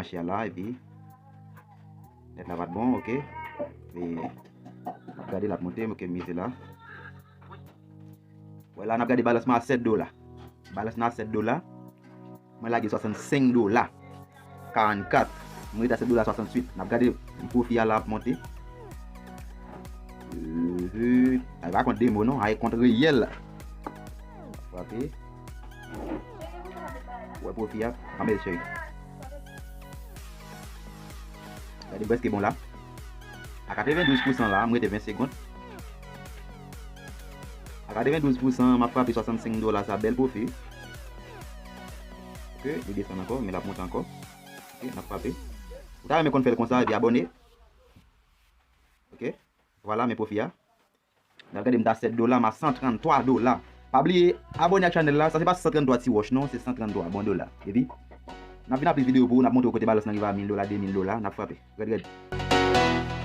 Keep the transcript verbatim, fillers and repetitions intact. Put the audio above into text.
Chè la, epi nèt la pa t bon, ok. E n ap gade l ap monte, ok, mize la. Wè la, n ap gade balans mwen a sèt dola. Balans mwen a sèt dola. Mwen lage swasannsenk dola. Karannkat. Mwen rete a sèt dola swasanntuit. N ap gade pwofi a la ap monte. Ehe. A pa kont demo non, a kont reyèl. Frape. Wè pwofi a. Anmèl cheri. Gade m prèske bon la. A katrevendouz pousan la, m rete ven segonn. A katrevendouz pousan, m ap frape swasannsenk dola, sa bèl pwofi. Ok, li desann ankò, men l ap monte ankò. Ok, n ap frape. Ou ta renmen konn fè l konsa, epi abòne. Ok, vwala, men pwofi a. N ap gade m ta sèt dola, m a san tranntwa dola. Pa bliye, abòne ak chanèl la, sa se pa san tranntwa ti wòch non, se san tranntwa bon dola. Epi, n ap vin ap plis videyo pou ou, n ap montre w kote balans lan rive a mil dola, de mil dola, n ap frape. Rèd, rèd.